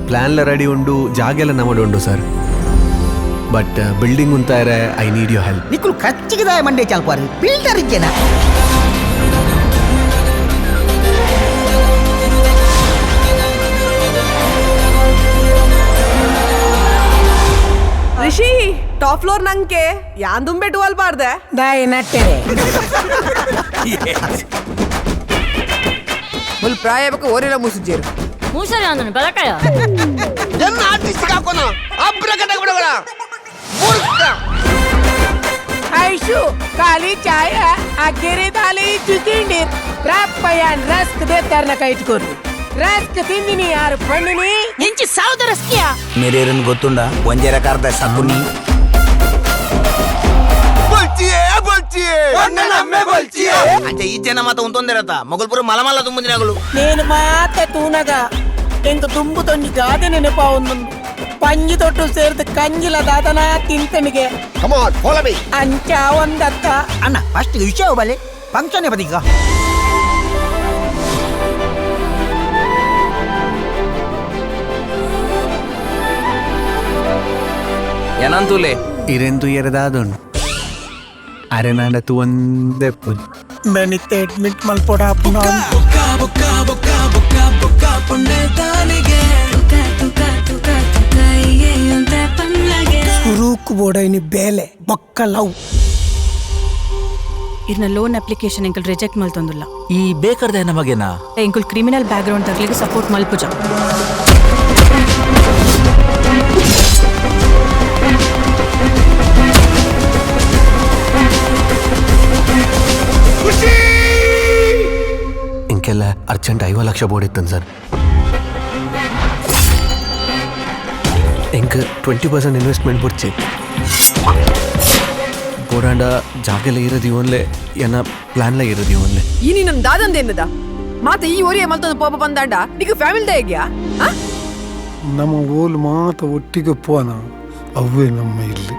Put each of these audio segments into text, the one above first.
ಪ್ಲಾನ್ಲ ready ಉಂಡು, ಜಾಗೆಲ್ಲ ನಮ್ಮಡು ಉಂಡು ಸರ್. ಬಟ್ ಬಿಲ್ಡಿಂಗ್ ಉಂತಾರೆ I need your help. ನಿಕುಲು ಖರ್ಚಿಗೆ ಮಂಡೆ ಚಾಲ್ಪಾರು ಬಿಲ್ಡರ್ ಇಜ್ಜೆನ? ರಿಷಿ, ಟಾಪ್ ಫ್ಲೋರ್ ನಂಗೆ ಯಾಂದುಂಬೆ ಟುವಲ್ ಬಾರ್ದೆ. ದಾಯಿ ನಟ್ಟೆರೆ. ಮುಲ್ ಪ್ರಾಯ ಬಕ ಓರಿಲ ಮುಸುಜೇರು. ಮೂಸರಿ ಅಂದನು ಬೆಳಕಾಯ. ಎನ್ನ ಆರ್ಟಿಸ್ಟ್ ಹಾಕೋಣ ಅಬ್ರ ಬಿಡೋಣ ಮೂರ್ಖ. ಐಶು ಖಾಲಿ ಚಾಯ ಅಗ್ಗೆರೆ ತಾಲಿ ಚುಚಿಂಡಿರ್ ರಾಪ್ಪಯ್ಯನ್ ರಸ್ಕ್ ದೇತ್ತಾರನ ಕೈಟ್ಕೊರು ರಸ್ಕ್ ತಿಂದಿನಿ ಯಾರು ಪಣ್ಣಿನಿ. ಇಂಚಿ ಸಾವುದ ರಸ್ಕಿಯಾ. ಮೇರೇರನ್ ಗೊತ್ತುಂಡ ಒಂಜೆರ ಕಾರ್ದ ಸಕುನಿ. ಬೊಲ್ಚಿಯೇ ಬೊಲ್ಚಿಯೇ ನಮ್ಮೆ ಬೊಲ್ಚಿಯೇ ಅಂಚೆ ಈ ಜನ ಮಾತ ಉಂತೊಂದಿರತ್ತ ಮೊಗಲ್ಪುರ ಮಲಮಲ್ಲ ತುಂಬುದಿನಗಳು. నేను మాత తూనగా ಎಂಕ ದುಂಬು ತೊಂಜಿ ಗಾದೆ ನೆನಪಾವೊಂದು ಪಂಜಿ ತೊಟ್ಟು ಸೇರ್ದು ಕಂಜಿಲ ದಾದನ ತಿಂತನಿಗೆ. ಕಮ್ ಆನ್, ಫಾಲೋ ಮೀ. ಅಂಚ ಒಂದತ್ತ. ಅಣ್ಣ, ಫಸ್ಟ್ ವಿಷಯ ಬಲೆ ಫಂಕ್ಷನ್ ಬದಿಗ. ಏನಂತುಲೆ? ಇರೆಂತು ಎರೆದಾದುಂಡು ಅರೆ ನಾಂಡ ತು ಒಂದೇ ಬೆನಿತ್ತೆ ಅಡ್ಮಿಟ್ ಮಲ್ಪೊಡ. ಸುರೂಕ್ ಬೋಡೈನಿ ಬೇಲೆ ಬೊಕ್ಕ ಲವ್. ಇರ್ನ ಲೋನ್ ಅಪ್ಲಿಕೇಶನ್ ಎಂಕಲ್ ರಿಜೆಕ್ಟ್ ಮಲ್ತೊಂದುಲ್ಲ. ಈ ಬೇಕರ್ದ ನಮಗೇನಾ? ಎಂಕುಲ್ ಕ್ರಿಮಿನಲ್ ಬ್ಯಾಕ್ ಗ್ರೌಂಡ್ ತಗ್ಲಿಗೆ ಸಪೋರ್ಟ್ ಮಲ್ಪುಜ. ಇಂಕೆಲ್ಲ ಅರ್ಜೆಂಟ್ 50 ಲಕ್ಷ ಬೋರ್ಡ್ ಸರ್. ಎಂಕ್ 20% ಇನ್ವೆಸ್ಟ್ಮೆಂಟ್ ಬುಡ್ಚಿ ಬೋಡಾಂಡ ಜಾಗೆಲ್ಲ ಇರೋದು ಇವನ್ಲೆ, ಏನ ಪ್ಲಾನ್ಲ ಇರೋದು ಇವನ್ಲೆ. ಈ ನೀನು ದಾದಂದೇನದ ಮಾತ ಈ ಒರಿಯ ಮಲ್ತೊಂದು ಪೋಪ ಬಂದಾಂಡ ನಿಕ್ ಫ್ಯಾಮಿಲಿ ಹೇಗ್ಯಾ? ನಮ್ಮ ಓಲ್ ಮಾತ ಒಟ್ಟಿಗೆ ಪೋನ ಅವೇ ನಮ್ಮ ಇಲ್ಲಿ.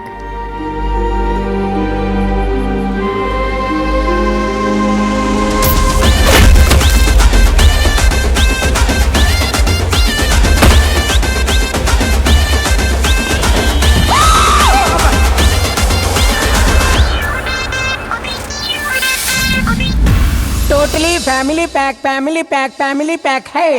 Totally family pack, family pack, family pack high.